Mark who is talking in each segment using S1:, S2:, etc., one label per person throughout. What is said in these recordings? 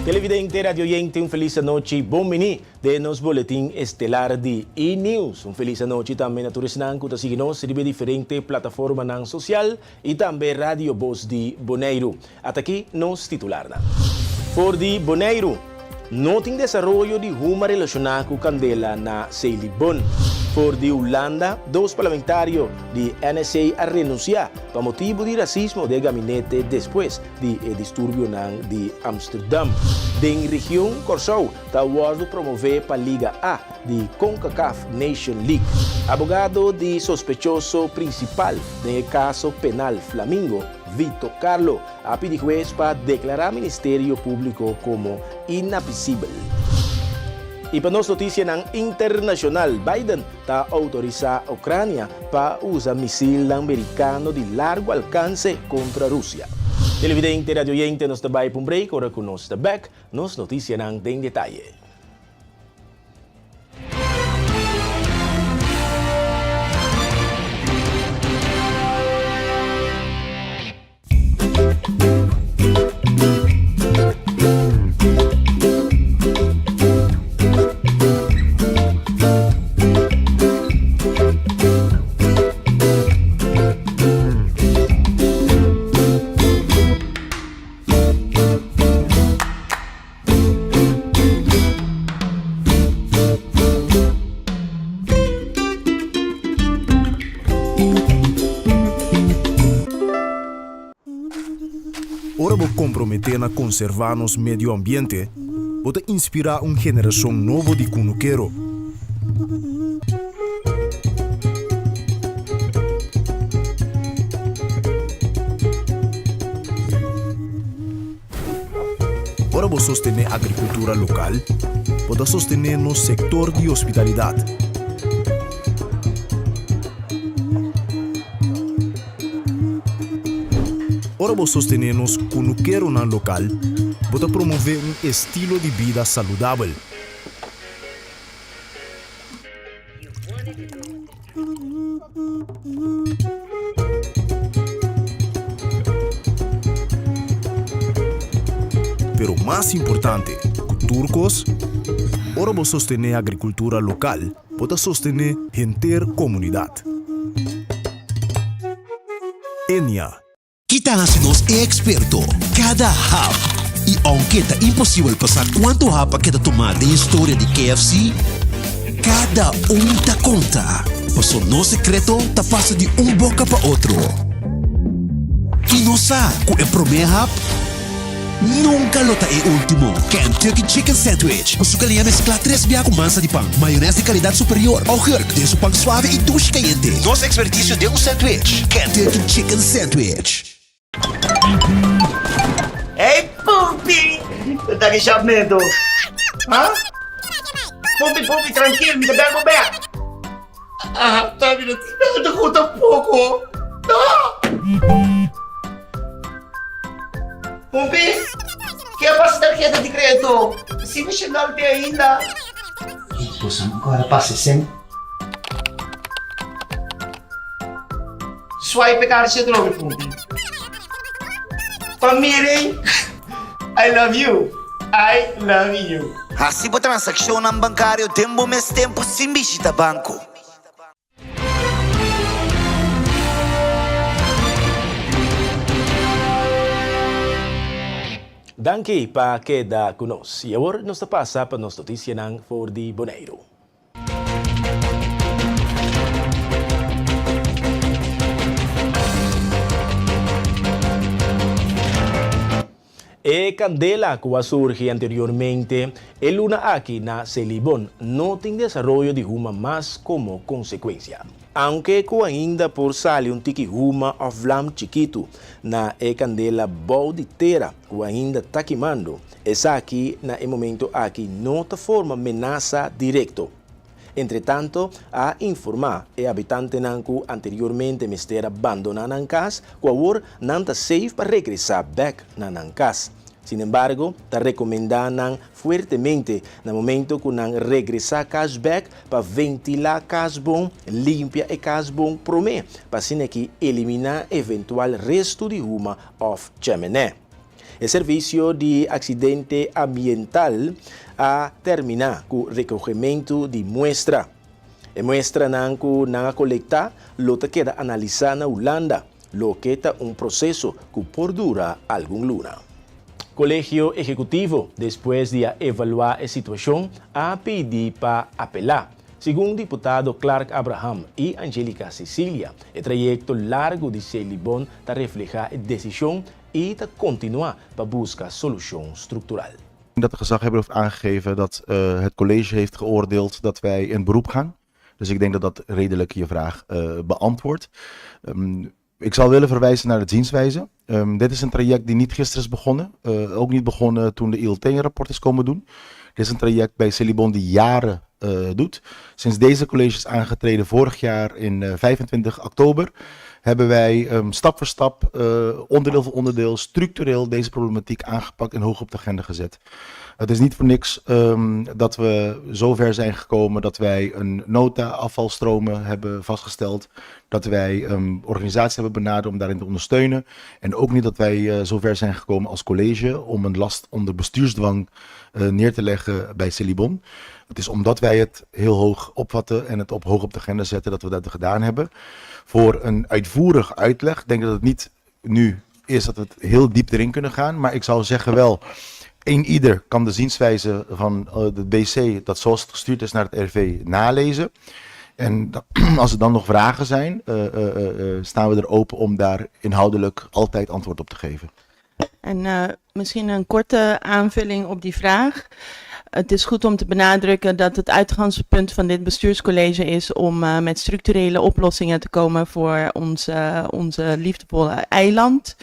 S1: Televidente, radioyente, un felis anochi, bon bini den nos boletin estelar di E-News. Un felis anochi tambe na tur esnan ku ta sigui nos riba e diferente plataformanan sosial i tambe Radio Bos di Boneiru. At'akí nos titularnan. For di Boneiru, No tin desaroyo di huma relashoná ku kandela na Seilibon. For di Hulanda, dos parlamentario di NSC a renunsiá pa motibu di rasismo den gabinete despues di e disturbionan di Amsterdam. Den region Kòrsou ta wòrdu promové pa Liga A di Concacaf Nation League. Abogado di sospechoso prinsipal den e kaso penal Flamingo, Vito Carlo, A pidi hues pa deklará Ministerio Públiko komo inadmisibel. I pa nos notisianan internashonal, Biden ta outorisá Ukrania pa usa misilnan merikano di largu alkanse kontra Rusia. Televidente, radioyente, nos ta bai pa un break, ora ku nos ta bèk, nos notisianan den detaye.
S2: Ora bo komprometé na konservá nos medio ambiente, bo ta inspirá un generashon nobo di kunukero. Ora bo sostené agrikultura lokal, bo ta sostené nos sektor di hospitalidat. Ora bo sostené nos kunukeronan lokal, bo ta promové un estilo di bida saludabel. Pero mas importante ku tur kos, ora bo sostené agrikultura lokal, bo ta sostené henter komunidat. Enia.
S3: Ki ta hasi nos e eksperto? Kada hap! I ounke ta imposibel pa sa kuantu hap a keda tumá den historia di KFC, kada un ta konta, paso nos sekreto ta pasa di un boka pa otro. I nos sa ku e promé hap nunka lo ta e último. Kentucky Chicken Sandwich ku su kaliña mesklá tres bia ku mansa di pan, mayones di kalidat superior, augurk den su pan suave i dushi kayente. Nos ekspertisio den un sandwich, Kentucky Chicken Sandwich.
S4: Hey Pumpi! Bo ta ki shapmento? Ha? Pumpi, Pumpi, trankil, mi ta bel bo bek. Ah, ta mi no tin nada ku tampoko. No! Pumpi, ke a pasa tarheta di kredito? Si mi shenal te ainda. Boso no kòrda pasa esei? Swipe e karchi atrobe, Pumpi. Pa miren, I love you, I love you.
S5: Hasi bo transakshonnan bankario den bo mes tempu sin bishita banko.
S1: Danki pa keda ku nos. I awor nos ta pasa pa nos notisianan for di Boneiru. E kandela ku a surgi anteriormente e luna aki na Selibon no tin desaroyo di huma mas komo konsekuensia. Aunke ku ainda por sali un tiki huma òf vlam chikitu na e kandela bou di tera ku ainda ta kimando, esaki na e momento aki no ta forma menasa direkto. Entretanto, a informá e habitantenan ku anteriormente mester a bandoná nan kas, ku awor nan ta safe pa regresá bèk na nan kas. Sinembargo, ta rekomendá nan fuertemente na momento ku nan regresá kas bèk pa ventilá kas bon, limpia e kas bon promé, pa asina aki eliminá eventual restu di huma òf chèmenè. E servisio di aksidente ambiental a terminá ku rekohementu di muestra. E muestranan ku nan a kolektá lo ta keda analisá na Hulanda, loke ta un proseso ku por dura algun luna. Kolegio Ehekutivo, despues di a evaluá e situashon, a pidi pa apelá. Segun diputado Clark Abraham i Anjelica Cecilia, e trayekto largu di Selibon ta reflehá e desishon i ta kontinuá pa buska solushon struktural.
S6: Dat de gezaghebber heeft aangegeven dat het college heeft geoordeeld dat wij in beroep gaan. Dus ik denk dat dat redelijk je vraag beantwoordt. Ik zal willen verwijzen naar de zienswijze. Dit is een traject die niet gisteren is begonnen. Ook niet begonnen toen de ILT een rapport is komen doen. Dit is een traject bij Selibon die jaren doet. Sinds deze college is aangetreden vorig jaar in 25 oktober, hebben wij stap voor stap, onderdeel voor onderdeel, structureel deze problematiek aangepakt en hoog op de agenda gezet. Het is niet voor niks dat we zover zijn gekomen dat wij een nota afvalstromen hebben vastgesteld. Dat wij organisaties hebben benaderd om daarin te ondersteunen. En ook niet dat wij zover zijn gekomen als college om een last onder bestuursdwang neer te leggen bij Selibon. Het is omdat wij het heel hoog opvatten en het hoog op de agenda zetten dat we dat gedaan hebben. Voor een uitvoerig uitleg, ik denk dat het niet nu is dat we het heel diep erin kunnen gaan. Maar ik zou zeggen wel, een ieder kan de zienswijze van de BC, dat zoals het gestuurd is naar het RV, nalezen. En als er dan nog vragen zijn, staan we er open om daar inhoudelijk altijd antwoord op te geven.
S7: En misschien een korte aanvulling op die vraag. Het is goed om te benadrukken dat het uitgangspunt van dit bestuurscollege is om met structurele oplossingen te komen voor onze liefdevolle eiland.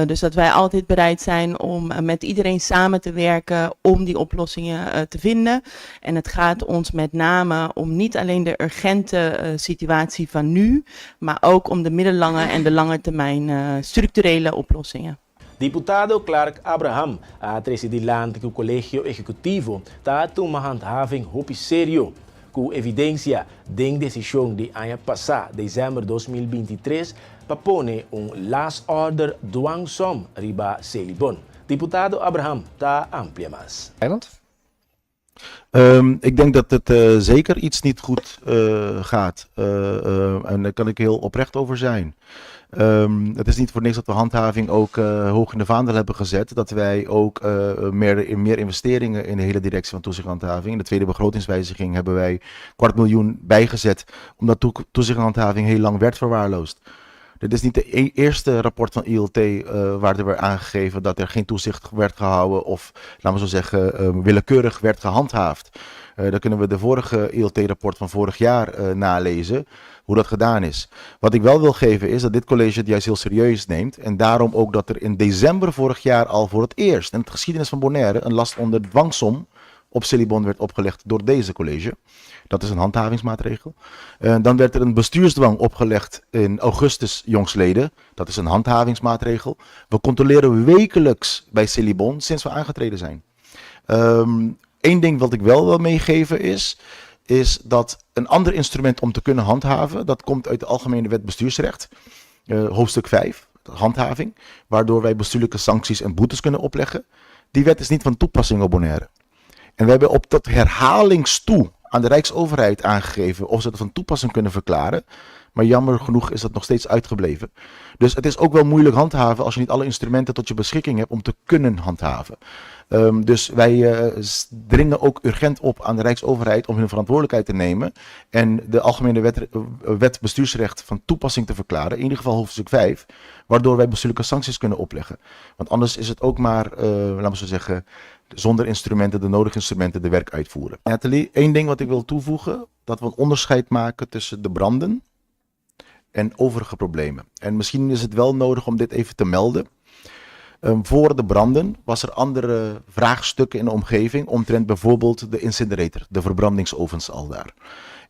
S7: Dus dat wij altijd bereid zijn om met iedereen samen te werken om die oplossingen te vinden. En het gaat ons met name om niet alleen de urgente situatie van nu, maar ook om de middellange en de lange termijn structurele oplossingen.
S1: Diputado Clark Abraham a trese dilanti ku Kolegio Ehekutivo ta tuma handhaving hopi serio, ku evidensia den desishon di aña pasá, desèmber 2023, pa pone un last order dwangsom riba Selibon. Diputado Abraham ta amplia mas.
S8: Eiland?
S6: Ik denk dat het zeker iets niet goed gaat. En daar kan ik heel oprecht over zijn. Het is niet voor niks dat we handhaving ook hoog in de vaandel hebben gezet. Dat wij ook meer investeringen in de hele directie van toezicht en handhaving. In de tweede begrotingswijziging hebben wij kwart miljoen bijgezet. Omdat toezicht en handhaving heel lang werd verwaarloosd. Dit is niet de eerste rapport van ILT waar er werd aangegeven dat er geen toezicht werd gehouden of, laten we zo zeggen, willekeurig werd gehandhaafd. Dan kunnen we de vorige ILT-rapport van vorig jaar nalezen, hoe dat gedaan is. Wat ik wel wil geven is dat dit college het juist heel serieus neemt en daarom ook dat er in december vorig jaar al voor het eerst in de geschiedenis van Bonaire een last onder dwangsom op Selibon werd opgelegd door deze college. Dat is een handhavingsmaatregel. Dan werd er een bestuursdwang opgelegd in augustus jongstleden. Dat is een handhavingsmaatregel. We controleren wekelijks bij Selibon sinds we aangetreden zijn. Eén ding wat ik wel wil meegeven is dat een ander instrument om te kunnen handhaven, dat komt uit de Algemene Wet Bestuursrecht, hoofdstuk 5, handhaving, waardoor wij bestuurlijke sancties en boetes kunnen opleggen. Die wet is niet van toepassing op Bonaire. En we hebben op tot herhalingstoe aan de Rijksoverheid aangegeven of ze dat van toepassing kunnen verklaren. Maar jammer genoeg is dat nog steeds uitgebleven. Dus het is ook wel moeilijk handhaven als je niet alle instrumenten tot je beschikking hebt om te kunnen handhaven. Dus wij dringen ook urgent op aan de Rijksoverheid om hun verantwoordelijkheid te nemen en de Algemene Wet Bestuursrecht van toepassing te verklaren, in ieder geval hoofdstuk 5, waardoor wij bestuurlijke sancties kunnen opleggen. Want anders is het ook maar, laten we zo zeggen, zonder instrumenten, de nodige instrumenten, de werk uitvoeren. Nathalie, één ding wat ik wil toevoegen, dat we een onderscheid maken tussen de branden en overige problemen. En misschien is het wel nodig om dit even te melden. Voor de branden was er andere vraagstukken in de omgeving omtrent bijvoorbeeld de incinerator, de verbrandingsovens al daar.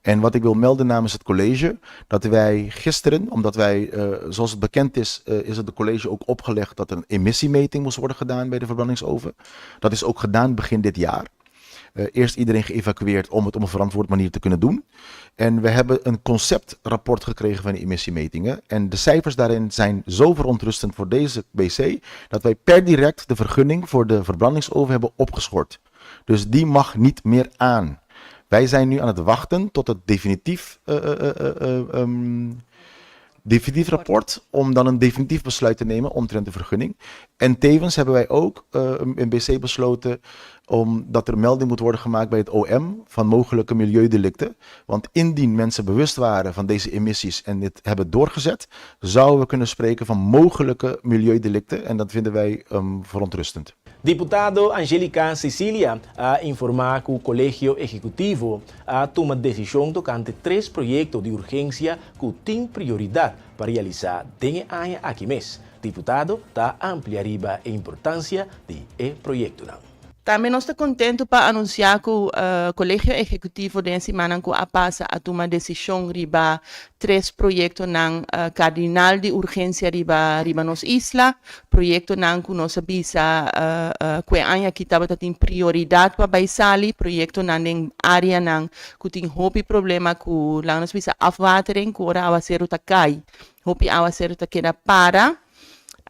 S6: En wat ik wil melden namens het college, dat wij gisteren, omdat wij, zoals het bekend is, is het de college ook opgelegd dat er een emissiemeting moest worden gedaan bij de verbrandingsoven. Dat is ook gedaan begin dit jaar. Eerst iedereen geëvacueerd om het op een verantwoorde manier te kunnen doen. En we hebben een conceptrapport gekregen van de emissiemetingen. En de cijfers daarin zijn zo verontrustend voor deze BC dat wij per direct de vergunning voor de verbrandingsoven hebben opgeschort. Dus die mag niet meer aan. Wij zijn nu aan het wachten tot het definitief, definitief rapport om dan een definitief besluit te nemen omtrent de vergunning. En tevens hebben wij ook in BC besloten omdat er melding moet worden gemaakt bij het OM van mogelijke milieudelicten. Want indien mensen bewust waren van deze emissies en dit hebben doorgezet, zouden we kunnen spreken van mogelijke milieudelicten. En dat vinden wij verontrustend.
S1: Diputado Anjelica Cicilia a informá ku Kolegio Ehekutivo a tuma desishon tokante tres proyekto di urgensia ku tin prioridat pa realisá den e aña aki mes. Diputado ta amplia riba e importansia di e proyektonan.
S7: Tambe nos ta kontentu pa anunsiá ku Kolegio Ehekutivo den e simannan ku a pasa a tuma desishon riba tres proyektonan kardinal di urgensia riba riba nos isla, proyektonan ku nos a bisa ku e aña aki tabata tin prioridat pa bai sali, proyektonan den áreanan ku tin hopi problema ku laga nos bisa afwatering, ku ora awaseru ta kai hopi awaseru ta keda para.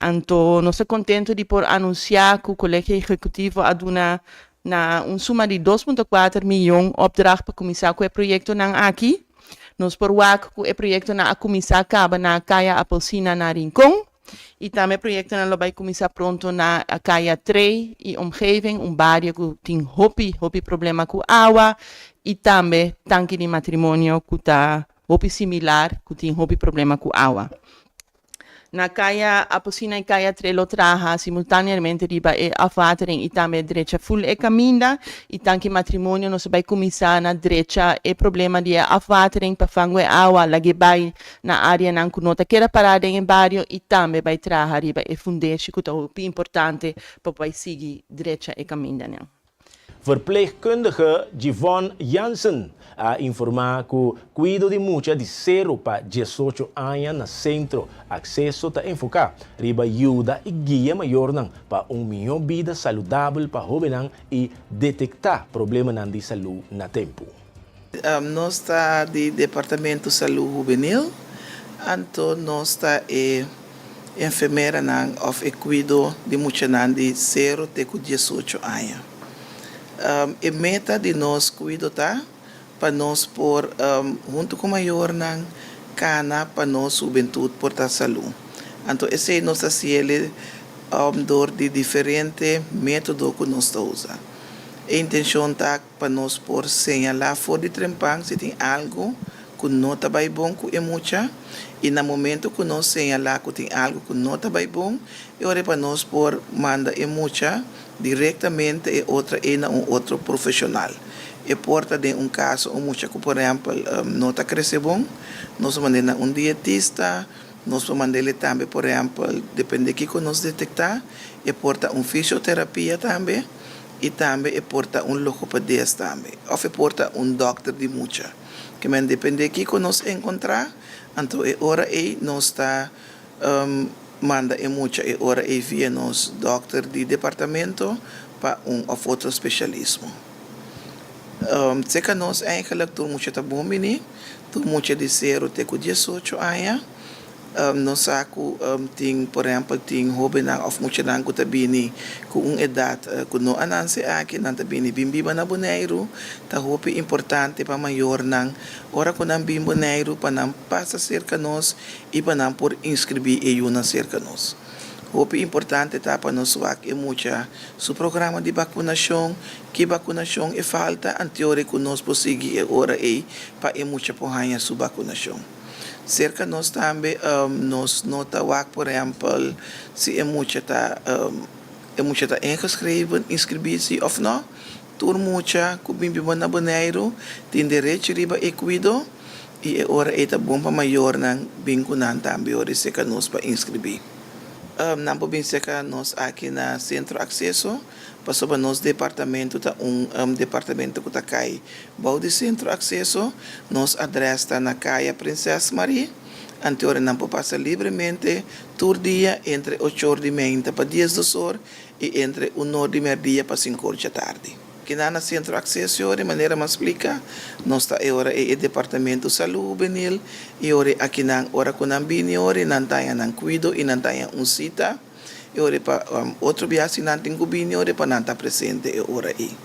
S7: Anto nos ta kontentu di por anunsiá ku Kolegio Ehekutivo a duna na un suma di 2.4 mion opdracht pa kuminsá ku e proyektonan aki. Nos por wak ku e proyektonan a kuminsá kaba na Kaya Apelsina na Rincon i tambe e proyektonan lo bai kuminsá pronto na Kaya Trei i omgeving, un bario ku tin hopi hopi problema ku awa i tambe Tanki di Matrimonio ku ta hopi similar ku tin hopi problema ku awa. Na Kaya Apelsina i Kaya Tre lo traha simultaneamente riba e afwatering i tambe drecha ful e kaminda. I Tanki Matrimonio nos a bai kuminsá na drecha e problema di e afwatering pa fangu e awa lag'é bai na áreanan ku no ta keda pará den e bario i tambe bai traha riba e fundeshi ku ta hopi importante pa bai sigui drecha e kamindanan.
S1: Verpleegkundige Givonne Jansen a informá ku kuido di mucha di sero pa 18 aña na Sentro Akseso ta enfoká riba yuda i guia mayornan pa un mihó bida saludabel pa hóbennan i detektá problemanan di salú na tempu.
S8: Nos ta di Departamento Salú Hubenil, anto nos ta e enfermeranan òf e kuido di muchanan di sero te ku 18 aña. E meta di nos kuido ta pa nos por huntu ku mayornan kana pa nos hubentut por ta salú. Anto esei nos ta hasiel dor di diferente método ku nos ta usa. E intenshon ta pa nos por señalá for di trempan si tin algu ku no ta bai bon ku e mucha i na momento ku nos señalá ku tin algu ku no ta bai bon e ora pa nos por manda e mucha direktamente e otra ei na un otro profeshonal. E por ta den un kaso un mucha ku por ehèmpel no ta krese bon, nos por mand'é na un dietista, nos por mand'é tambe por ehèmpel depende kiko nos detektá e por ta un fisioterapia tambe. I tambe e por ta un logopedist tambe, òf e por ta un dòkter di mucha. Ke men dependé kiko nos enkontrá, anto e ora ei nos ta manda e mucha e ora ei via nos dòkter di departamento pa un òf otro spesialismo. Seka nos eigenlijk tur mucha ta bon bini, tur mucha di sero te ku 18 aña. Nos sa ku tin, por ehèmpel, tin hóbennan òf muchanan ku ta bini ku un edat ku no a nanse aki, nan ta bini bin biba na Boneiru. Ta hopi importante pa mayornan ora ku nan bin Boneiru pa nan pasa serka nos i pa nan por inskribí e yunan serka nos. Hopi importante ta pa nos wak e mucha su programa di bakunashon, ki bakunashon e falta, anteora ku nos por sigui e ora ei pa e mucha por haña su bakunashon. Serka nos tambe nos no ta wak por ehèmpel si e mucha ta e mucha ta ingeschreven, inskribí si òf nò. Tur mucha ku bin biba na Boneiru tin derecho riba e kuido i e ora ei ta bon pa mayornan bin ku nan tambe ora di serka nos pa inskribí. Nan por bin serka nos aki na Sentro Akseso pasobra nos departamento ta un departamento ku ta kai Bou di Sentro Akseso, nos adrès ta na Kaya Prinses Marie. Anteora nan por pasa libremente tur dia entre ochor di meinta pa 12 or i entre unor di merdia pa sinkor djatardi. Kinan na Sentro Akseso di manera mas splika, nos ta e ora ei e Departamento Salú Hubenil i ora akinan ora ku nan bini ora nan ta haña nan kuido i nan ta haña un sita e ora pa otro biaha si nan tin ku bini ora pa nan ta presente e ora ei.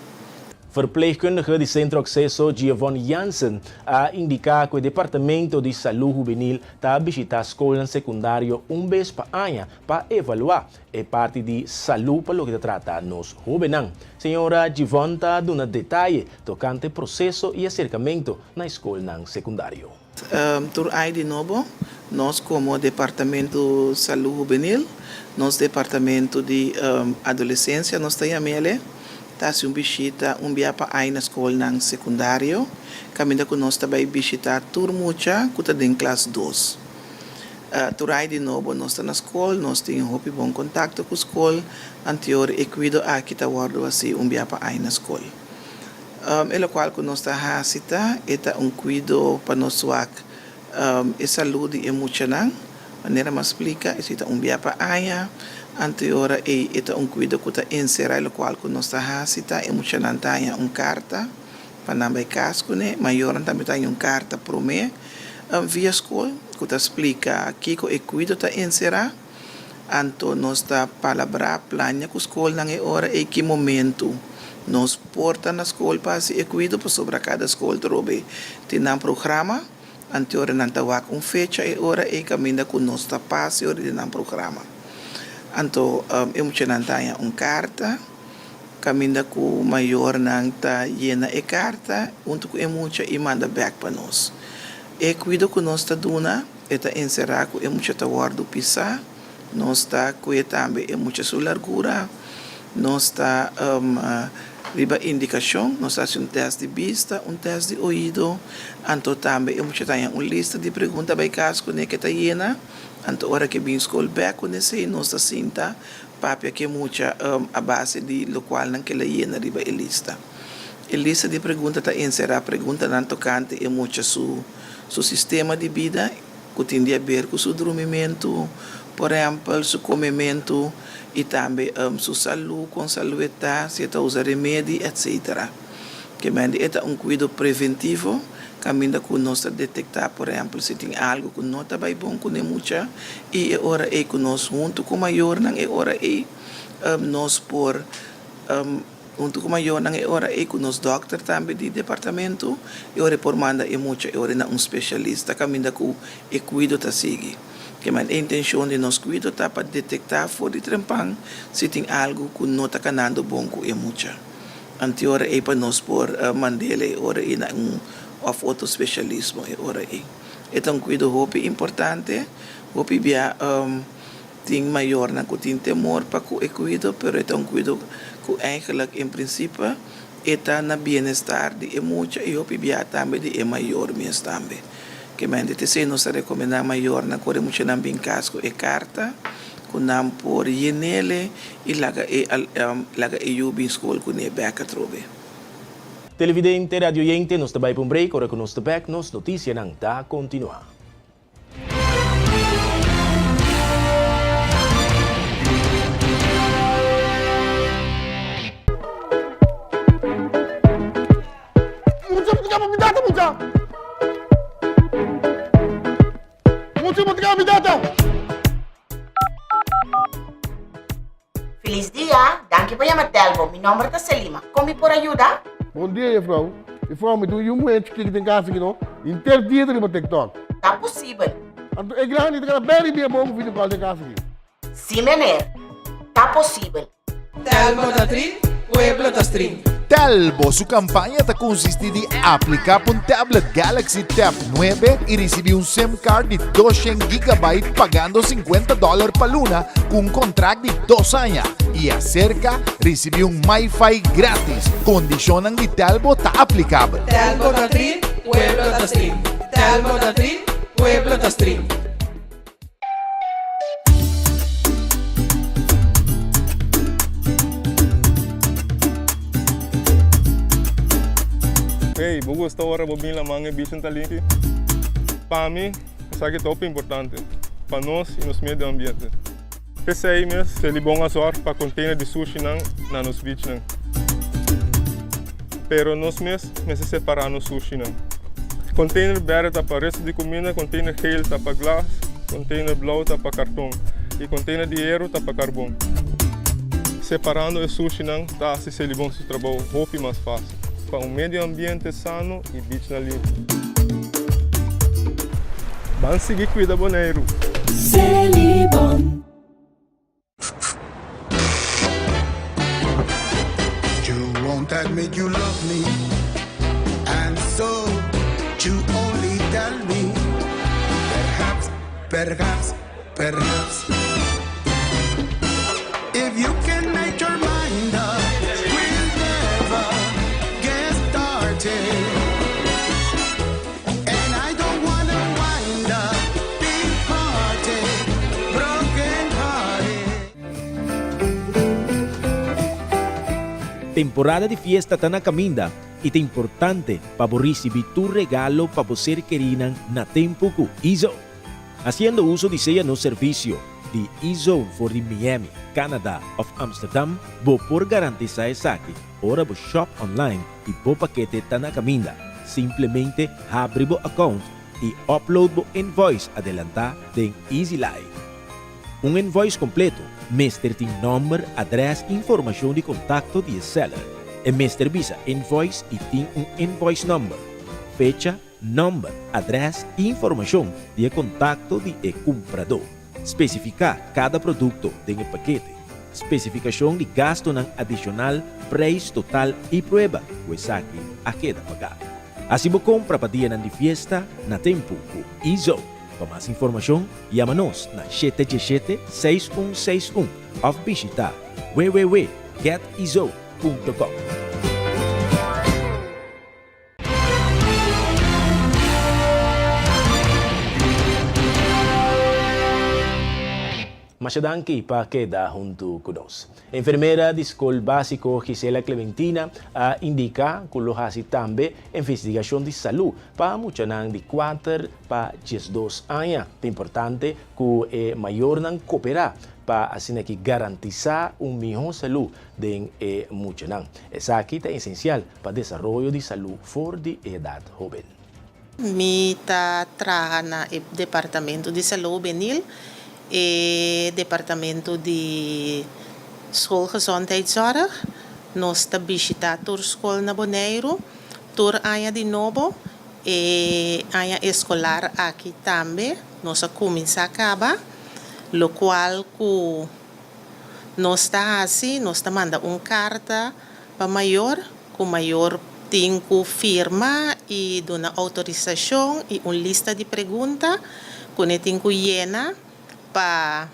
S1: Verpleegkundige di Sentro Akseso Giovon Jansen a indiká ku e Departamento di Salú Hubenil ta bishitá skolnan sekundario un bes pa aña pa evaluá E parti di salú pa loke ta trata nos hóbennan. Señora Givon ta duna detaye tokante proseso i aserkamentu na e skolnan sekundario.
S8: Tur ai di nobo, nos komo Departamento Salú Hubenil, nos Departamento di Adolesensia nos ta yam'ele, ta hasi un bishita un bia pa ai na skolnan sekundario, kaminda ku nos ta bai bishitá tur mucha ku ta den klas dos. Turai di nobo nos ta na skol, nos tin hopi bon kontakto ku skol, anteor e kuido aki ta wòrdu hasi un bia pa ai na skol. E lokual ku nos ta hasi ta, e ta un kuido pa nos wak e salú di e muchanan, manera mi a splika, esei ta un bia pa aña, anteora ei e ta un kuido ku ta enserá e lokual ku nos ta hasi ta, e muchanan ta haña un karta pa nan bai kas kuné, mayornan tambe ta haña un karta promé via skol ku ta splika kiko e kuido ta enserá. Anto nos ta palabrá, plania ku skolnan e ora ei ki momentu nos por ta na skol pa hasi e kuido pasobra kada skol ta robe tin nan programa. Anto ora nan ta wak un fecha e ora ei kaminda ku nos ta pasa e ora di nan programa. Anto e muchanan ta haña un karta. Kaminda ku mayornan ta yena e karta huntu ku e mucha i manda bèk pa nos. E kuido ku nos ta duna, e ta enserá ku e mucha ta wòrdu pisá, nos ta kue tambe e mucha su largura, nos ta riba indikashon, nos ta hasi un tèst di bista, un tèst di oido, anto tambe e mucha ta haña un lista di pregunta bai kas kuné ke ta yena, anto ora ke bin skol bèk kuné esei nos ta sinta Papia ke mucha a base di lokualnan ke la yena riba e lista. E lista di pregunta ta enserá preguntanan tokante e mucha su su sistema di bida ku tin di aber ku su drumimentu, por ehèmpel su komementu i tambe su salú, kon salú e ta, si e ta usa remedi, etsetera. Ke mende e ta un kuido preventivo kaminda ku nos ta detektá por ehèmpel si tin algu ku no ta bai bon ku ne mucha i e ora ei ku nos huntu ku mayornan e ora ei nos por huntu ku mayornan e ora ei ku nos dòkter tambe di departamento e ora ei por manda e mucha e ora ei na un spesialista kaminda ku e kuido ta sigui. Ke men e intenshon di nos kuido ta pa detektá for di trempan si tin algu ku no ta kanando bon ku e mucha. Anti ora ei pa nos por mand'el e ora ei na un of otro specialismo e ora ei. E ta un cuido hopi importante, hopi bia tin mayornan cu tin temor pa cu e cuido, pero e ta un cuido cu eigenlijk en principe e ta na bienestar di e mucha y hopi bia tambe di e mayor mes tambe. Kemente t'esei nos ta recomenda mayornan cu ora e muchanan bin cas cu e carta cu nan por yenele y laga e laga e yu bin school cu ne bek atrobe.
S1: Televidente, radioyente, nos ta bai pa un break, ora cu nos ta bek nos noticianan ta continua.
S9: Mucha bo ta kaba mi data mucha. Mucha bo ta kaba mi data.
S10: Felis dia, danki pa yama Telbo. Mi nomber ta Selima. Kon mi por a yuda?
S9: Bon dia juffrouw. Juffrouw mi tin un yu muhé chikiki den kas aki no. Henter dia ta riba TikTok.
S10: Ta posibel.
S9: Anto e grandi ta keda bèri bia bon ku video call den kas aki.
S10: Si meneer. Ta posibel.
S11: Telbo ta trin, pueblo ta strin.
S12: Telbo su campaña ta consisti di aplica pa un tablet Galaxy Tab 9 y ricibi un sim card di 200 gigabyte pagando 50 dollar pa luna cu un contract di dos aña y acerca ricibi un MiFi gratis. Condicionnan di Telbo ta aplicabel.
S11: Telbo ta trin, pueblo ta strin. Telbo ta trin, pueblo ta strin.
S13: Hey, bo gusta ora bo bin laman e bichin ta limpi? Pa mi, esaki ta hopi importante pa nos y nos medio ambiente. P'esei mes, Selibon a zorg pa container di sushinan na nos beachnan. Pero nos mes mester separá nos sushinan. Container berde ta pa resto di kuminda, container geel ta pa glas, container blou ta pa karton i container di heru ta pa karbon. Separando e sushinan ta hasi Selibon su trabou hopi mas fásil pa un medio ambiente sano i bichnan limpi. Ban sigui kuida Boneiru!
S14: Selibon.
S15: You won't admit you love me And so you only tell me Perhaps, perhaps, perhaps If you can make your mind up We'll never get started And I don't wanna wind up Big hearted, broken hearted
S1: Temporada di fiesta ta na caminda y ta importante pa bo ricibi tur regalo pa bo ser kerinan na tempo cu Izone. Haciendo uso di sea nos servicio di Izone for di Miami, Canada of Amsterdam bo por garantisa esaki ora bo shop online y bo pakete ta na caminda. Simplemente habri bo account y upload bo invoice adelanta den EasyLife. Un invoice completo mester tin nomber, adres y informacion di contacto di e seller. E mester bisa invoice y tin un invoice number, fecha, nomber, adres y informacion di e contacto di e cumprador. Specifica cada producto den e pakete, specificacion di gastonan adicional, prijs total y prueba cu esaki a keda paga. Haci bo compra pa dianan di fiesta na tempo cu Ezo. Pa mas informacion yama nos na shete diesshete, seis un seis un of bishita www getizo punto com. Masha danki pa keda huntu ku nos. Enfermera di skol básiko Gisela Clementina a indiká ku lo hasi tambe investigashon di salú pa muchanan di kuater pa diesdos aña. Ta importante ku e mayornan koperá pa asin'aki garantisá un mihó salú den e muchanan. Esaki ta esensial pa desaroyo di salú for di edat hóben.
S16: Mi ta traha na e departamento di salú hubenil, e departamento di schoolgezondheidszorg. Nos ta bishitá tur skol na Boneiru tur aña di nobo. E aña eskolar aki tambe nos a kuminsá kaba, lokual ku nos ta hasi, nos ta manda un karta Pa mayor, ku mayor tin ku firma i duna outorisashon i un lista di pregunta ku ne tin ku yena pa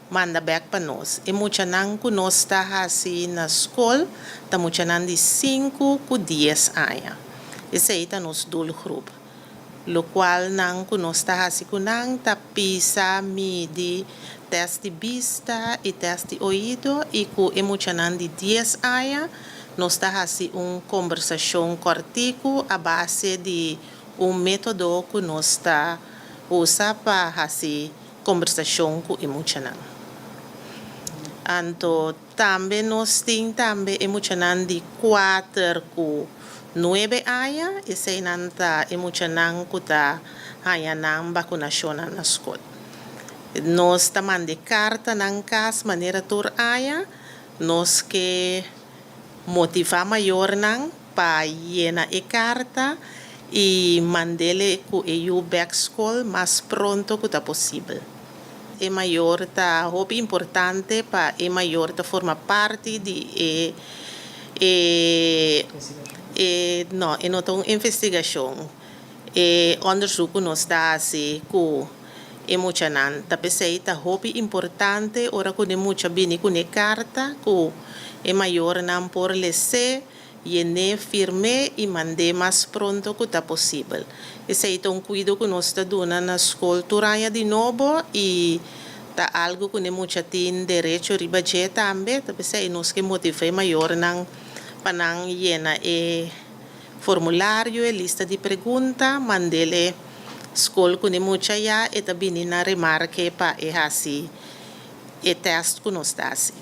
S16: manda bèk pa nos. E muchanan ku nos ta hasi na skol ta muchanan di sinku ku dies aña. Esei ta nos doelgroep. Lokual nan ku nos ta hasi ku nan ta pisa, midi, tèst di bista i tèst di oido i ku e muchanan di dies aña nos ta hasi un kombersashon kòrtiku a base di un método ku nos ta usa pa hasi kombersashon ku e muchanan. Anto Tambe nos tin tambe e muchanan di kuater ku nuebe aña, eseinan ta e muchanan ku ta haña nan bakunashonnan na skol. Nos ta manda e karta nan kas manera tur aña, nos ke motivá mayornan pa yena e karta i mand'el ku e yu bèk skol mas pronto ku ta posibel. E mayor ta hopi importante pa e mayor ta forma parti di e e e no e no ta un investigashon e onderzoek ku nos ta hasi ku e muchanan ta p'esei ta hopi importante ora ku e mucha bini ku e karta ku e mayornan por les'é Yen'é, firm'é i mand'é mas pronto ku ta posibel. Esei ta un kuido ku nos ta duna na skol tur aña di nobo i ta algu ku ne mucha tin derecho riba dje tambe. Ta p'esei nos ke motivá e mayornan pa nan yena e formulario, e lista di pregunta, mand'el e skol ku ne mucha ya e ta bini na remarke pa e hasi e tèst ku nos ta hasi.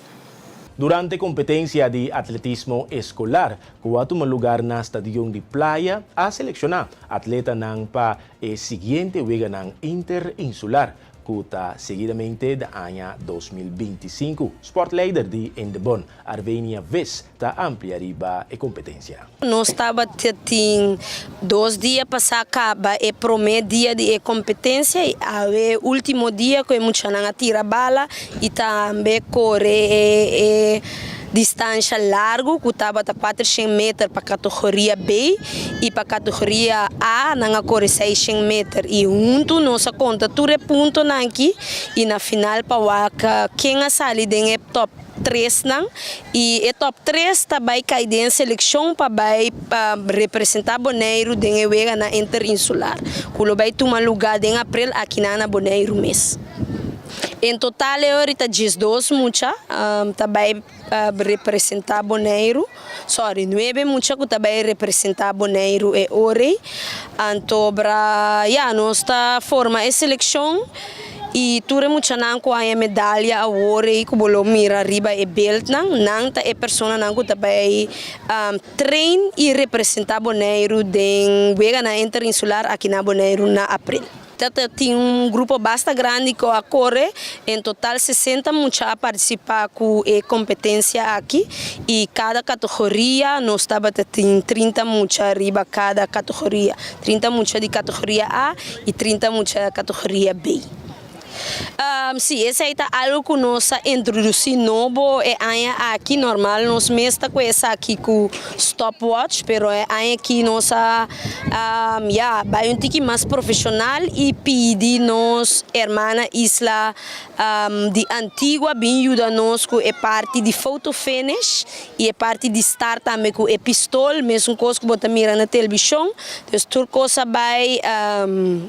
S1: Durante kompetensia di atletismo eskolar ku a tuma lugar na Stadion di Playa a selekshoná atletanan pa e siguiente weganan interinsular ku ta seguidamente di aña 2025. Sportleider di Indebon, Arvenia Vis ta amplia riba e kompetensia.
S17: Nos tabata tin dos dia pasá kaba e promé dia di e kompetensia i awe e último dia ku e muchanan a tira bala i tambe kore e distansha largu ku tabata kuatershen meter pa kategoria B i pa kategoria A nan a kore seishen meter i huntu nos a konta tur e puntonan aki i na final pa wak ken a sali den e tòp tresnan i e tòp tres ta bai kai den selekshon pa bai representá Boneiru den e weganan interinsular ku lo bai tuma lugá den aprel akinan na Boneiru mes. En total e ora ta 12 mucha ta bai representá Boneiru, sorry, nuebe mucha ku ta bai representá Boneiru e ora ei. Anto bra ya nos ta forma e selekshon i tur e muchanan ku haña medalia awor ei ku bo lo mira riba e beeldnan, nan ta e personanan ku ta bai train i representá Boneiru den weganan interinsular aki na Boneiru na aprel. Ta tin un grupo basta grandi ku a kore, en total 60 mucha a partisipá ku e kompetensia aki i kada kategoria nos tabata tin 30 mucha riba kada kategoria, 30 mucha di kategoria A i 30 mucha di kategoria B. Sí, esei ta algu ku nos a introdusí nobo e aña aki. Normal nos mes ta ku esaki ku stopwatch, pero e aña aki nos a ya bai un tiki mas profeshonal i pidi nos hermana isla di Antigua bin yuda nos ku e parti di photo finish i e parti di start tambe ku e pistol, mesun kos ku bo ta mira na televishon. Dus tur kos a bai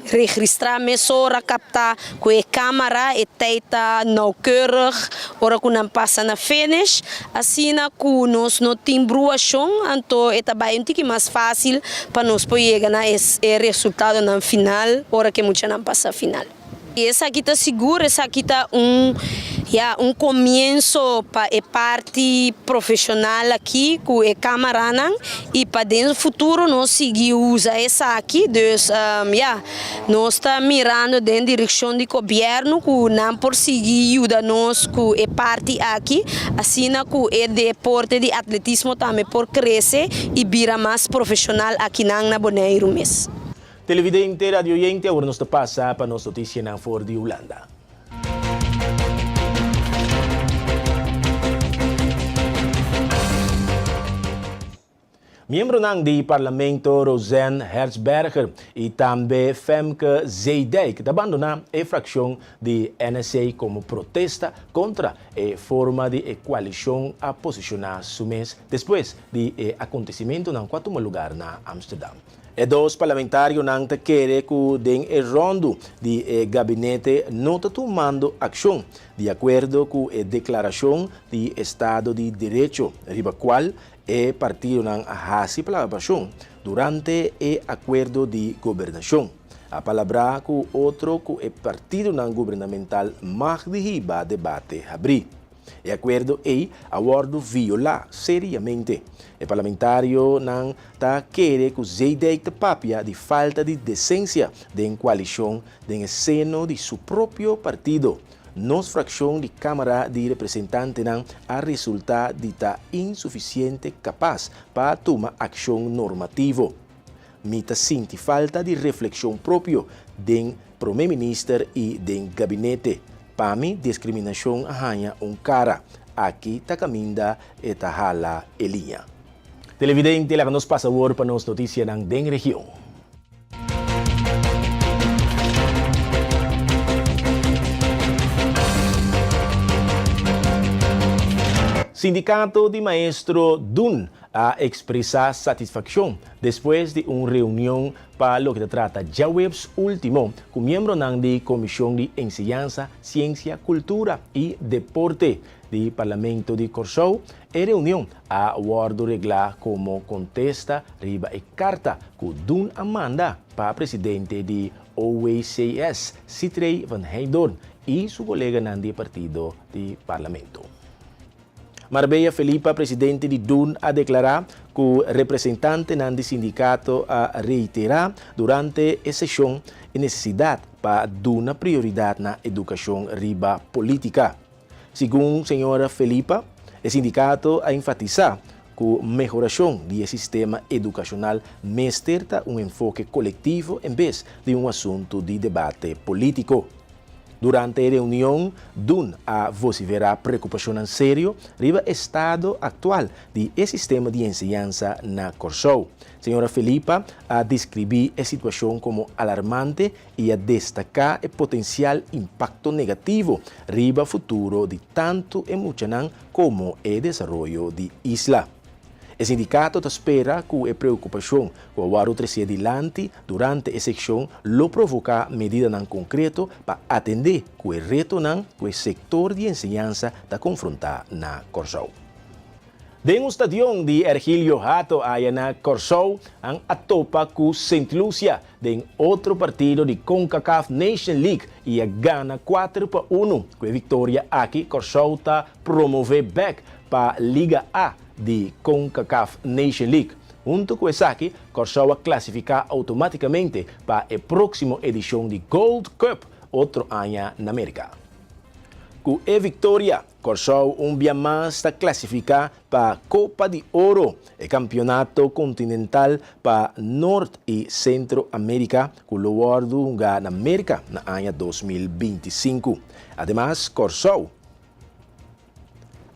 S17: registrá mesora, kaptá ku e kámara, e tei ta noukeurig ora ku nan pasa na finish. Asina ku nos no tin bruashon, anto e ta bai un tiki mas fásil pa nos por yega na e resultadonan final ora ku e muchanan pasa final. I esaki ta sigur, esaki ta un, ya, un komienso pa e parti profeshonal aki ku e kamaranan i pa den futuro nos sigui usa esaki. Dus, ya, nos ta mirando den direkshon di gobièrnu ku nan por sigui yuda nos ku e parti aki, asina ku e deporte di atletismo tambe por krese i bira mas profeshonal akinan na Boneiru mes.
S1: Televidente, radioyente, awor nos ta pasa pa nos noticianan for di Hulanda. Miembronan di Parlamento Rosanne Hertzberger y tambe Femke Zeedijk ta bandona e fraccion di NSC como protesta contra e forma di e coalicion a posiciona su mes despues di e acontecimentonan cu a tuma lugar na Amsterdam. E dos parlamentarionan ta kere ku den e ròndu di e gabinete no ta tumando akshon di akuerdo ku e deklarashon di estado di derecho riba kual e partidonan a hasi palabrashon durante e akuerdo di gobernashon. A palabrá ku otro ku e partidonan gubernamental mag di hiba debate habrí. E akuerdo ei a wòrdu violá seriamente. E parlamentarionan ta kere ku Zeedijk ta papia di falta di desensia den koalishon den e seno di su propio partido. Nos frakshon di Kámara di Representantenan a resultá di ta insufisiente kapas pa tuma akshon normativo. Mi ta sinti falta di reflekshon propio den Prome Minister i den gabinete. Pa mi diskriminashon a haña un kara. Aki ta kaminda e ta hala e liña. Televidente, laga nos pasa awor pa nos notisianan den region. Sindikato di maestro dun a ekspresá satisfakshon despues di un reunion pa loke ta trata djaweps ultimo ku miembronan di Komishon di Enseñansa, Siensia, Kultura i Deporte di Parlamento di Kòrsou. E reunion a wòrdu reglá komo kontesta riba e karta ku Dun a manda pa presidente di OWCS, Sithree van Heydoorn i su koleganan di e partido di Parlamento. Marbella Felipa, presidente di dun a deklará ku representantenan di sindikato a reiterá durante e seshon e nesesidat pa duna prioridat na edukashon riba polítika. Segun señora Felipa, e sindikato a enfatisá ku mehorashon di e sistema edukashonal mester ta un enfoke kolektivo en bes di un asuntu di debate polítiko. Durante e reunion, Dun a vosiferá preokupashonnan serio riba estado aktual di e sistema di enseñansa na Kòrsou. Señora Felipa a deskribí e situashon komo alarmante i a destaká e potensial impakto negativo riba futuro di tantu e muchanan komo e desaroyo di isla. E sindikato ta spera ku e preokupashon ku a wòrdu tresé dilanti durante e sekshon lo provoká medidanan konkreto pa atendé ku e retonan ku e sektor di enseñansa ta konfrontá na Kòrsou. Den un stadion di Ergilio Hato aya na Kòrsou nan a topa ku Sint Lucia den otro partido di Concacaf Nation League i a gana 4-1. Ku e viktoria aki Kòrsou ta promové bèk pa Liga A di Concacaf Nation League. Huntu ku esaki, Kòrsou a klasifiká outomátikamente pa e próksimo edishon di Gold Cup otro aña na Merka. Ku e viktoria, Kòrsou un bia mas ta klasifiká pa Kopa di Oro, e kampionato kontinental pa Nort i Sentro Amérika ku lo wòrdu hungá na Merka na aña 2025. Ademas, Kòrsou.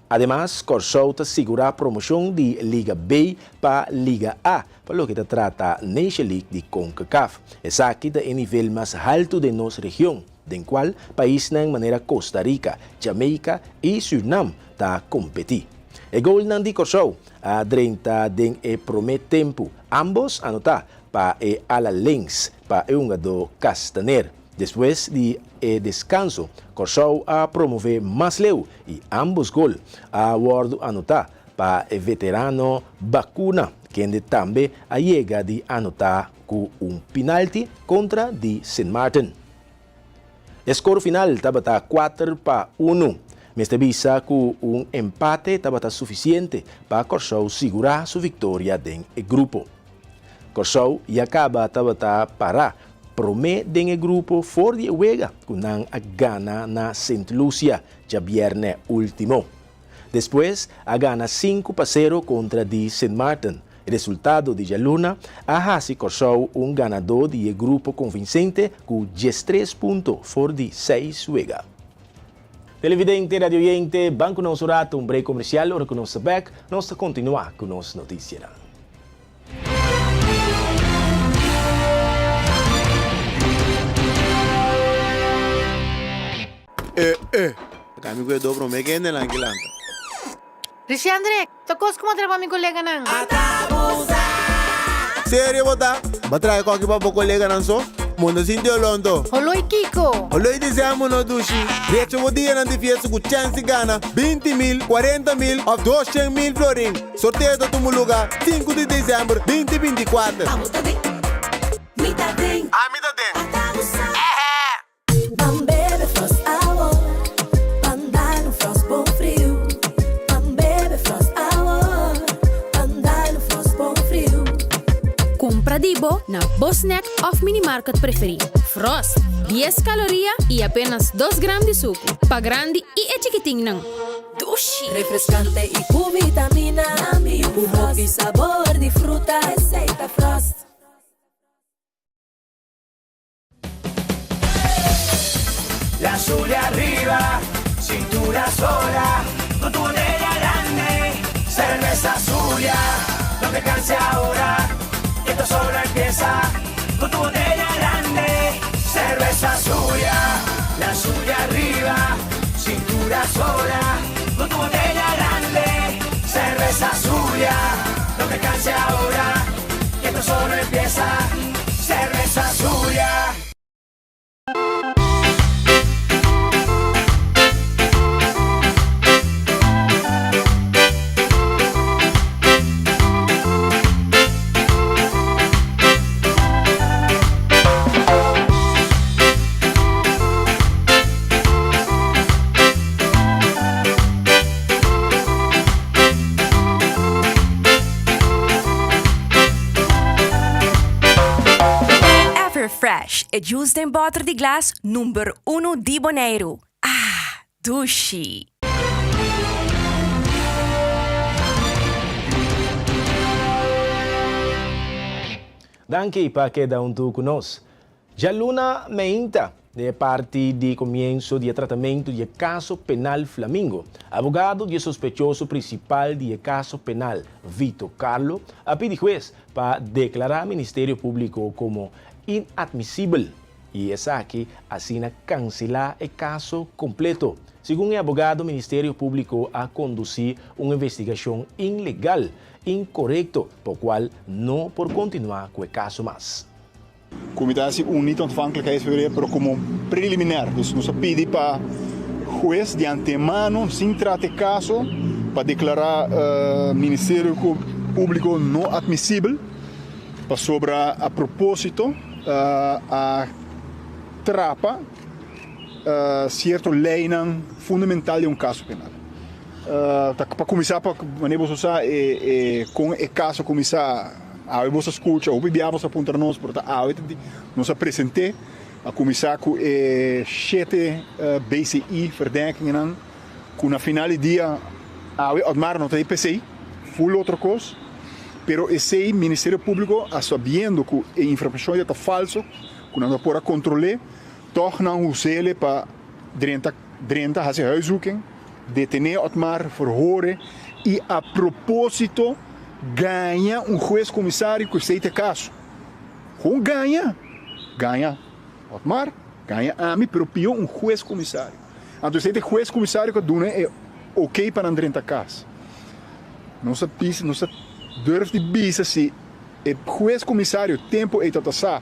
S1: Ademas, Kòrsou ta sigurá promoshon di Liga B pa Liga A pa loke ta trata Nation League di Concacaf. Esaki ta e nivel mas haltu den nos region, den kual paisnan manera Costa Rica, Jamaica i Surnam ta kompetí. E golnan di Kòrsou a drenta den e promé tempu, ámbos anotá pa e ala links pa e hungadó Castaner. Despues di e deskanso, Kòrsou a promové mas leu i ámbos gol a wòrdu anotá pa e veterano Bacuna, kende tambe a yega di anotá ku un pinalti kontra di Sint Maarten. E skor final tabata 4-1. Mester bisa ku un empate tabata sufisiente pa Kòrsou sigurá su viktoria den e grupo. Kòrsou ya kaba tabata pará promé den e grupo for di e wega ku nan a gana na Sint Lucia djabièrnè último. Despues a gana 5-0 kontra di Sint Maarten. E resultado di djaluna a hasi Kòrsou un ganadó di e grupo konvinsente ku 13 punto for di seis wega. Televidente, radioyente, ban ku nos un ratu un break komersial, ora ku nos ta bèk nos ta kontinuá ku nos notisianan.
S18: Eh eh. Ka mi kue do prome kende nan ki lanta.
S19: Richandre, ta kos ku bo traha pa mi koleganan?
S18: Serio bo ta? Bo traha e koki pa bo koleganan so? Bo no sinti oló anto?
S19: Holó i kiko?
S18: Holó i dizèmber no dushi. Drecha bo dianan di fiesta ku chèns di gana 20 mil, 40 mil òf 200 mil florin. Sorteo ta tuma lugá 5 di dezèmber 2024.
S14: Abo ta den, mi ta den.
S18: Ami ta den.
S14: Ata bo sa. Ban bebe Frost awor, ban dal un Frost bon friu. Ban bebe Frost awor, ban dal un Frost bon friu.
S20: Kumpra di bo na bo snack òf minimarket preferí. Frost, 10 kaloria i apenas 2 gram di suku. Pa grandi i e chikitinnan.
S14: Dushi! Refrescante y cu vitamina. Cu hopi sabor di fruta. Esey ta Frost.
S15: La Zulia arriba, cintura sola, con tu botella grande, cerveza Zulia, no te canses ahora, que esto solo empieza, con tu botella grande, cerveza Zulia, la Zulia arriba, cintura sola, con tu botella grande, cerveza Zulia, no te canses ahora, que esto solo empieza, cerveza Zulia.
S21: Fresh, e juice den bòter di glas number unu di Boneiru. Ah, dushi!
S1: Danki pa keda huntu ku nos. Djaluna meinta, den e parti di komienso di e tratamentu di e kaso penal Flamingo, abogado di e sospechoso prinsipal di e kaso penal, Vito Carlo, a pidi hues pa deklará Ministerio Públiko komo inatmisibel i esaki asina kanselá e kaso kompleto. Segun e abogado Ministerio Públiko a kondusí un investigashon inlegal, inkorekto, pa kual no por kontinuá ku e kaso mas.
S22: Ku mi ta hasi un niet-ontvankelijkheidsverweer pero komo preliminar. Dus nos a pidi pa hues di antemano sin trata e kaso pa deklará Ministerio Públiko no atmisibel pasobra a propósito a trapa sierto leinan fundamental di un kaso penal. Pa kuminsá pa manera boso sa e kon e kaso kuminsá. Awe boso a skucha, hopi bia boso a puntra nos, pero ta awe nos a present'é. A kuminsá ku e shete BCI verdenkingennan ku na final di dia awe Otmar no ta di p'esei, ful otro kos. Pero esei Ministerio Públiko a sabiendo ku e informashon ya ta falso, ku nan no por a kontrol'é, tòg nan us'é pa drenta drenta hasi huiszoeking. Detené Otmar, verhore y a propósito gaña un hues comisario cu esey ta e caso. Gewoon gaña! Gaña Otmar, gaña ami, pero pió un hues comisario. Anto esey ta e hues comisario cu a duna e ok pa nan drenta cas. Nos a bisa, nos a durf di bisa si e hues comisario tempo ey ta sa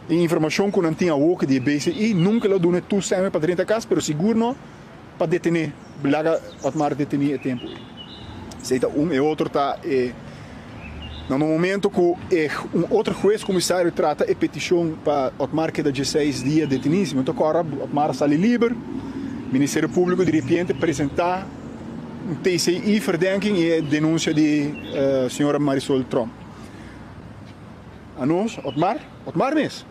S22: e informacion cu nan tin awoki di e BCI, nunca lo duna e toestemming pa drenta cas, pero sigur no. pa detené, laga Otmar detení e tempu ei. Esei ta un, e otro ta e na no momento ku e un otro hues komisario trata e petishon pa Otmar keda dieseis dia detení, si mi ta kòrda Otmar a sali liber, Ministerio Públiko di repente presentá un TCI verdenking i e denunsia di señora Marisol Tromp. Anos Otmar, Otmar mes,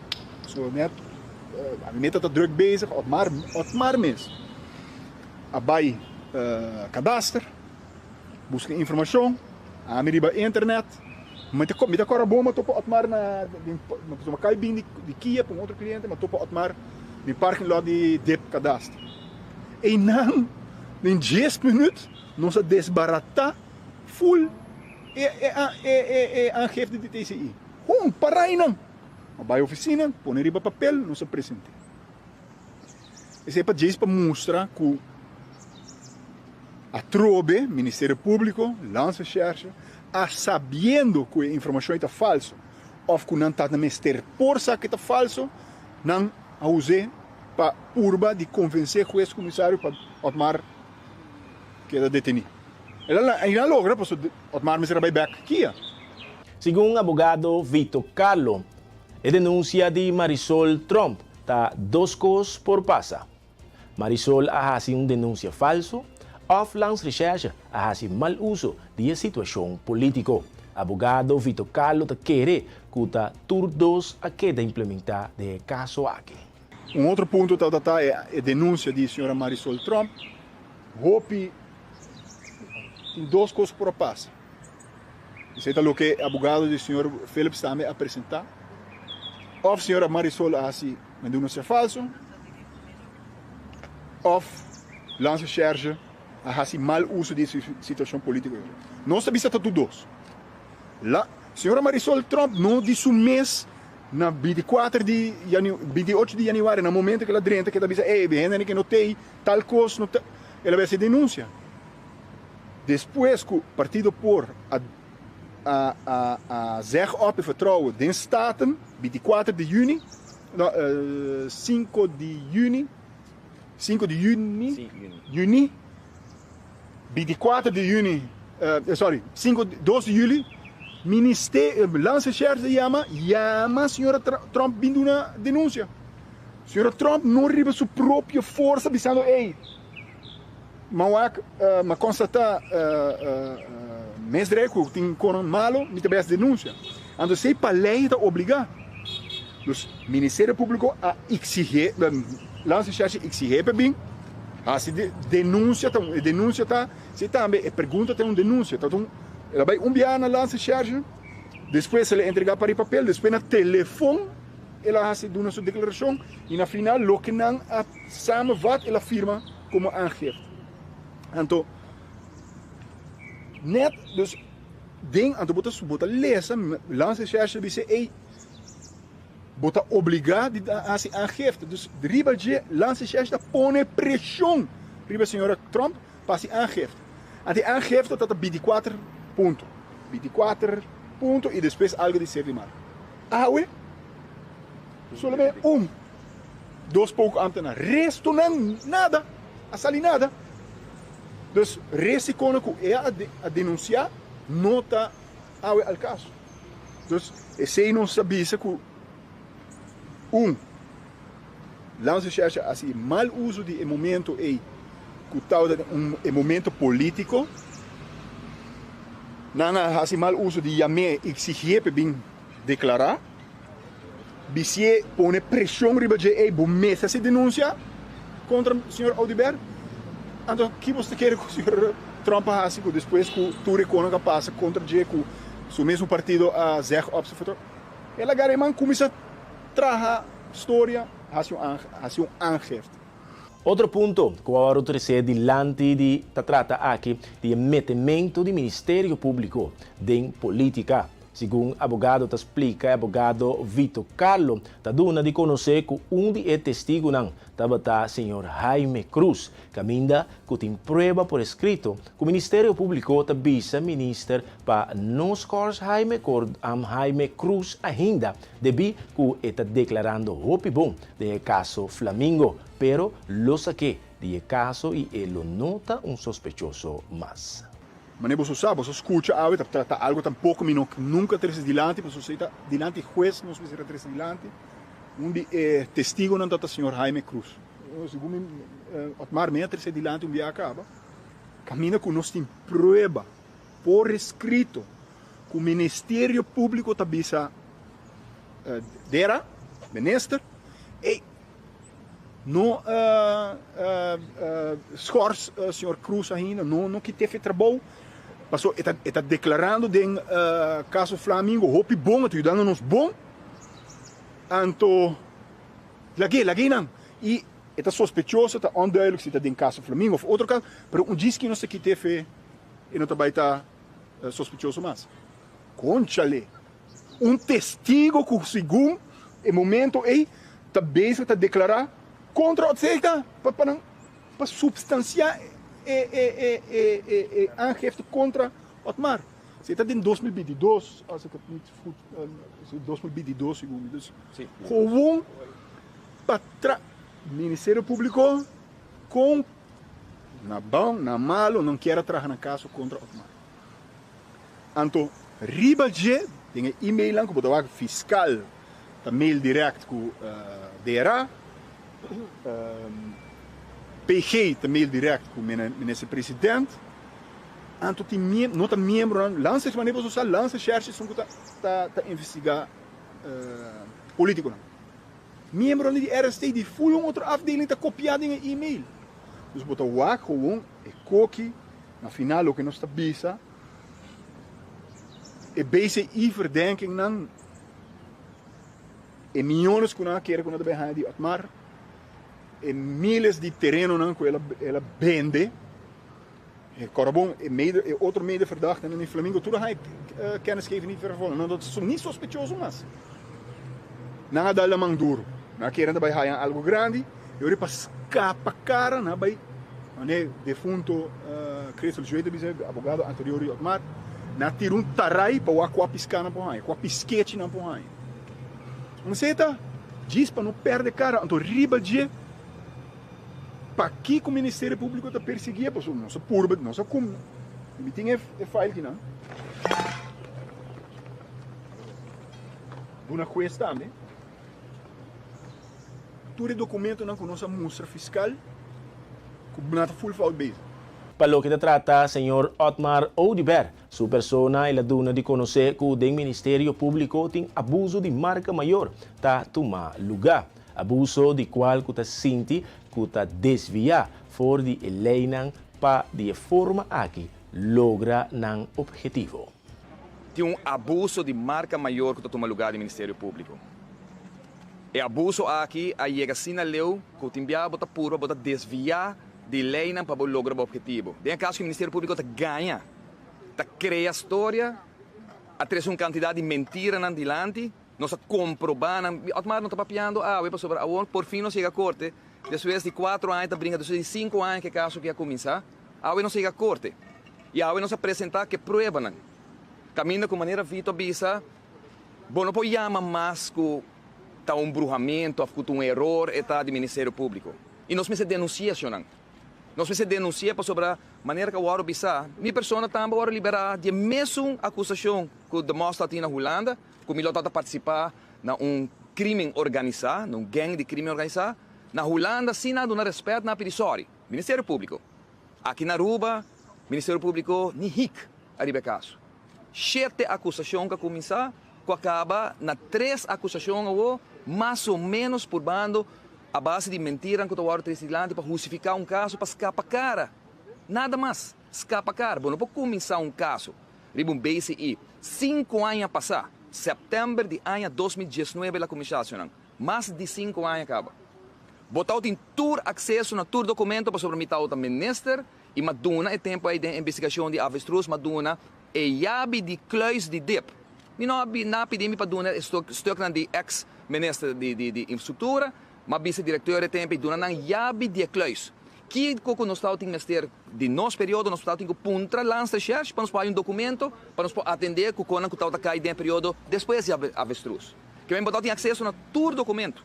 S22: so mi a. Ami meta ta druk bezig Otmar Otmar mes a bai kadaster buska informashon ami riba internet mi ta mi ta kora bon mi a topa Otmar na pasobra mi a kai bin di kia pa un otro kliente mi a topa Otmar den parking lot di dip kadaster einan den dies minut nos a desbarata ful e e e aangifte di TCI hon para einan. A bai oficina, pone riba papel, nos a presente. Esei pa djeis pa mustra cu atrobe Ministerio Publico, Landsrecherche, a sabiendo cu e informacion ei ta falso of cu nan ta mester por sa cu e ta falso, nan a us'e pa purba di convence hues comisario pa Otmar keda deteni. El a y nan a logra pasobra Otmar mester a bai bek kia.
S1: Segun abogado Vito Carlo, e denuncia di Marisol Tromp ta dos cos por pasa. Marisol a haci un denuncia falso of Landsrecherche a haci mal uso di e situacion politico. Abogado Vito Carlo ta kere cu ta tur dos a keda implementa den e caso aki.
S22: Un otro punto tabata ta e denuncia di señora Marisol Tromp. Hopi tin dos cos por a pasa. Esei ta loke e abogado di señor Phillips tambe a presenta. Of señora Marisol a hasi un denuncia falso, of Landsrecherche a hasi mal uso di e situacion politico. Nos ta bisa ta tur dos. La señora Marisol Tromp no di su mes na binticuater di janu, bintiocho di januari, na momento cu el a drenta, cu el ta bisa, ey, hende ke no tey, tal cos no ta, el a bay hasi denuncia. Despues ku Partido por a a a a zeg op e vertrouwen den Staten, bintikuater di yüni, no, sinku di yüni, sinku di yüni, yüni, bintikuater di yüni, sorry, sinku, dos di yüli, Minister, Landsrecherche yama, yama señora Tromp bin duna denunsia. Señora Tromp no riba su propio forsa bisando, ey, Ma wak, ma constata mes drei cu tin conan malo, mi ta bay haci denuncia. Anto esey pa ley ta obliga. Dus Ministerio Públiko a eksigé, Landsrecherche eksigé pa bin hasi denunsia, ta un e denunsia ta, si tambe e pregunta ta un denunsia, ta un el a bai un biaha na Landsrecherche, despues el a entregá par di papel, despues na telefon el a hasi duna su deklarashon i na final loke nan a samenvat el a firma komo aangifte. Anto net dus den anto bo ta bo ta lesa Landsrecherche ta bisa ey bo ta obligá di hasi aangifte. Dus riba dje Landsrecherche ta pone preshon riba señora Tromp pa hasi aangifte. Anto e aangifte ta ta bintikuater punto, bintikuater punto i despues algo di ser di mar. Awe solamente un, dos poko ambtenaar, restonan nada, a sali nada. Dus resikonan ku e a denunsiá no ta awe al kaso. Dus esei nos ta bisa ku un Landsrecherche a hasi mal uso di e momento ei ku tabata un e momento politiko. Nan a hasi mal uso di yam'é i eksigié pa e bin deklará. Bisié pone preshon riba dje ei bo mester hasi denunsia kontra señor Oduber. Anto ki bo ta kere ku señor Trump a hasi ku despues ku tur e konan a pasa kontra dje ku su mesmo partido a zeg op su futuro? El a gara e man kuminsá traha storia hasi un hasi un aangifte.
S1: Otro punto ku a wòrdu tresé dilanti di ta trata aki di e metemento di Ministerio Públiko den polítika. Segun abogado ta splika e abogado Vito Carlo ta duna di konosé ku un di e testigunan tabata señor Jaime Cruz, kaminda ku tin prueba por eskrito ku Ministerio Públiko ta bisa minister pa no skòrs Jaime Jaime Cruz ainda debí ku e ta deklarando hopi bon den e kaso Flamingo, pero lo sak'é di e kaso i e lo no ta un sospechoso mas.
S22: Manera boso sa, boso skucha awe ta trata algo tampoko mi no nunka trese dilanti, pasobra esei ta dilanti hues nos mester a trese dilanti. Un di e testigonan ta ta señor Jaime Cruz. Segun mi Otmar mi a trese dilanti un biaha kaba, kaminda ku nos tin prueba por eskrito ku Ministerio Públiko ta bisa dera, minister, ey, No schors señor Cruz ainda, no no kit'e fe trabou, paso e ta e ta declarando den caso Flamingo hopi bon, e ta yudando nos bon, anto lag'e lag'e nan, y e ta sospechoso, ta onduidelijk si ta den caso Flamingo of otro caso, pero un djis ki nos ta kit'e fe e no ta bay ta sospechoso mas. Conchale! Un testigo ku segun e momento ei ta bezig ta deklará kontra Otzegda pa pa nan pa supstansiá e e e e e e aangifte kontra Otmar. Si e ta den 2022, als ik het niet goed, 2022 segun mi. Dus gewoon pa tra Ministerio Públiko kon na bon na malo nan kier a traha nan kaso kontra Otmar. Anto riba dje den e e-mailnan ku bo ta wak fiskal ta mail dirèkt ku DRA, PG ta mail dirèkt ku minister president, anto tin no ta miembronan, Landsrecht manera boso sa Landsrecherche esun ku ta ta investigá politikonan. Miembronan di RST di ful un otro afdeling ta kopiá den e e-mail. Dus bo ta wak gewoon e koki. Na final loke nos ta bisa, e BCI verdenkingnan, e miyones ku nan a kere ku nan ta bai haña di Otmar, e miles di terenonan ku el a el a bende, e kòrda bon, e mede e otro medeverdachten di Flamingo tur a haña kennisgeving niet vervolgd, nan no ta ni sospechoso mas. Nan a dal nan man duru, nan a kere nan ta bai haña algu grandi, e ora pa skapa kara nan a bai. Mane defunto Christel Jue ta bisa, abogado anterior di Otmar, nan a tira un tarai pa wak kua piská nan por haña, kua piskechi nan por haña. Un seta djis pa no pèrdè kara, anto riba dje pakiko Ministerio Públiko ta persiguié, pasobra nos a purba, nos a kum, mi tin e file kinan, duna hues tambe. Tur e dokumentonan ku nos a mustra fiskal ku nan ta full fout bezig.
S1: Pa loke ta trata señor Otmar Oduber, su persona el a duna di conoce cu den Ministerio Publico tin abuso di marca mayor ta tuma luga. Abuso di cual cu ta sinti cu ta desvia for di e leynan pa di e forma aki logra nan obhetivo.
S2: Tin un abuso di marca mayor cu ta tuma lugar den Ministerio Publico. E abuso aki a yega asina leu cu tin bia bo ta purba bo ta desvia di leynan pa bo logra bo obhetivo. Den e caso cu Ministerio Publico ta gaña, ta crea storia, a trece un cantidad di mentiranan dilanti, nos a comproba nan. Otmar no ta papiando awe pasobra awor por fin nos yega corte despues di cuatro aña ta bringa, despues di cinco aña cu e caso aki a cuminsa, awe nos a yega corte y awe nos a presenta cu e pruebanan. Caminda cu manera Vito a bisa, bo no por yama mas cu ta un bruhamento of cu ta un eror e ta di Ministerio Publico. Y nos mester denuncia eshonan. Nos mester denuncia pasobra manera cu a worde bisa, mi persona tambe a worde libera di e mesun acusacion cu de Mos ta tin na Hulanda, cu mi lo ta ta participa na un crimen organisa, na un gang di crimen organisa. Na Hulanda si nan a duna respet, nan a pidi sorry. Ministerio Publico. Aki na Aruba, Ministerio Publico ni hik ariba e caso. Shete acusacion cu a cuminsa, cu a caba na tres acusacion awo, mas o menos purbando a base di mentiran cu ta wordo trece dilanti pa hustifica un caso pa scapa cara. Nada mas, scapa cara. Bo no por cuminsa un caso riba un BCI cinco aña pasa, september di aña 2019 el a cuminsa acionan. Mas di cinco aña caba. Bo tawtin tur acceso na tur documento pasobra mi tawta minister y m'a duna e tempo ey den investigacion di avestruz m'a duna e yabi di kluis di dip. Mi no a na pidi mi pa duna e stuknan di ex minister di di di infrastructura, m'a bisa directeur e tempo ey duna nan yabi di e kluis. Kico cu nos tawtin mester di nos periodo nos tawtin cu puntra Landsrecherche pa nos por haya un documento pa nos por atende cu conan cu tawta cay den e periodo despues di avestruz. Ke men bo ta tin akseso na tur dokumentu.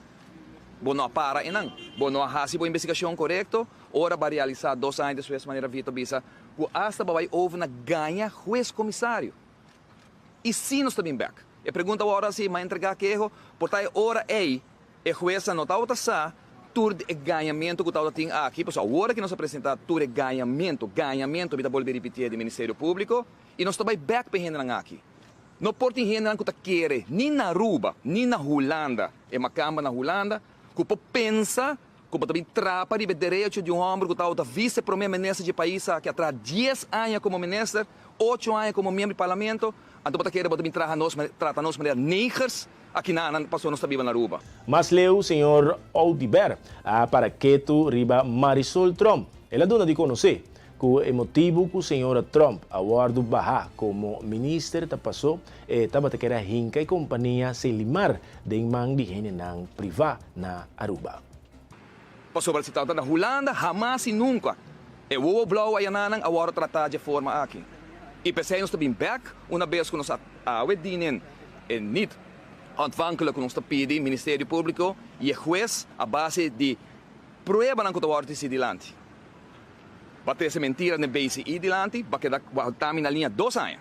S2: Bo no a para einan. Bo no a hasi bo investigashon korekto. Ora bo a realisá dos aña despues, manera Vito a bisa, ku asta bo a bai over na gaña hues komisario. I si nos ta bin bèk? E pregunta awor a si m'a entregá keho, por ta e ora ei e huesnan no tabata sa tur e gañamentu ku tabata tin aki, pasobra awor aki nos a presentá tur e gañamentu, gañamentu, mi ta bolbe ripitié, di Ministerio Públiko, i nos ta bai bèk pa e hendenan aki. No por tin hendenan ku ta kere ni na Aruba ni na Hulanda, e makamba na Hulanda, ku por pensa ku bo ta bin trapa riba e derecho di un hòmber ku tabata vise promé minister dje pais aki, a traha dies aña komo minister, ocho aña komo miembro di parlamento, anto bo ta kere bo ta bin traha nos, trata nos manera negers aki na nan pasobra nos ta biba na Aruba.
S1: Mas leu señor Oduber a para ketu riba Marisol Tromp. El a duna di konosé Ku e motibu ku señora Trump a wòrdu bahá komo minister ta pasó e tabata kere a hinka e kompania Selimar den man di hendenan privá na Aruba.
S2: Pasobra si tabata na Hulanda hamas i nunka e wowo blou ayananan a wòrdu tratá dje forma aki. I p'esei nos ta bin bèk una bes ku nos a awe dinen e niet ontvankelijk ku nos ta pidi Ministerio Públiko i e hues a base di pruebanan ku ta wòrdu tisi dilanti. Ba trese mentira den BCI dilanti, ba keda wanta mi na liña dos aña.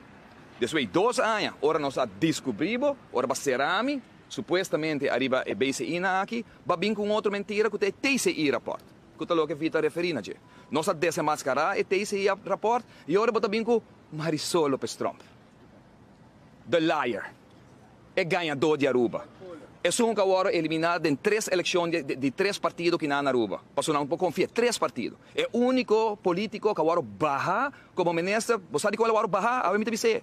S2: Despues di dos aña, ora nos a descubri bo, ora ba cera mi, supuestamente ariba e BCI nan aki, ba bin cu un otro mentira cu ta e TCI rapport, cu ta loke Vito a referi na dje. Nos a desenmascara e TCI rapport y ora bo ta bin cu Marisol Lopez Tromp. The liar. E gañadó di Aruba. Esun ku a wòrdu eliminá den tres elekshon di tres partido ki nan na Aruba. Pasobra nan no por konfia tres partido. E úniko polítiko ku a wòrdu baha komo minister, bo sa dikon el a wòrdu baha? Awe mi ta bis'é.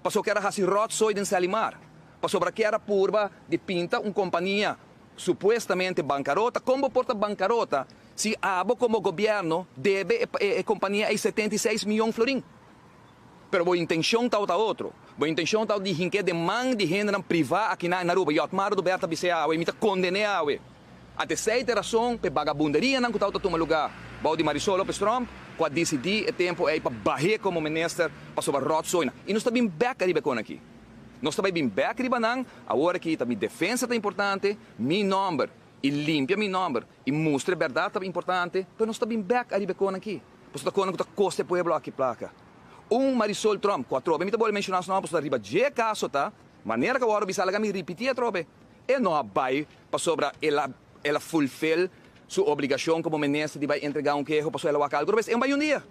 S2: Pasobra kier a hasi ròtzooi den Selimar. Pasobra kier a purba di pinta un kompania supuestamente bankarota. Kon bo por ta bankarota si abo komo gobièrnu debe e kompania ei 76 mion florin? Pero bo intencion tabata otro. Bo intencion tabata di hink'é den man di hendenan privá akinan na Aruba. Yotmar Oduber ta bis'é awe, mi ta konden'é awe. Ante esei ta e rason p'e bagabunderianan ku tabata tuma lugá bou di Marisol Lopez Tromp ku a disidí e tempu ei pa bah'é komo minister pasobra ròtzoinan. I nos ta bin bèk ariba e kon aki. Nos ta bai bin bèk riba nan. Awor aki ta mi defensa ta importante, mi nòmber i limpia mi nòmber i mustra e bèrdat ta importante, pero nos ta bin bèk ariba e kon aki. Pasobra ta konan ku ta kosta e pueblo aki plaka. Un Marisol Tromp ku atrobe mi ta bolbe menshoná su nòmber pasobra riba dje kaso ta manera ku a wòrdu bisa laga mi ripití atrobe. E no a bai pasobra el a el a fulfil su obligashon komo minister di bai entregá un keho pasobra el a wak algu robes. E no bai un dia.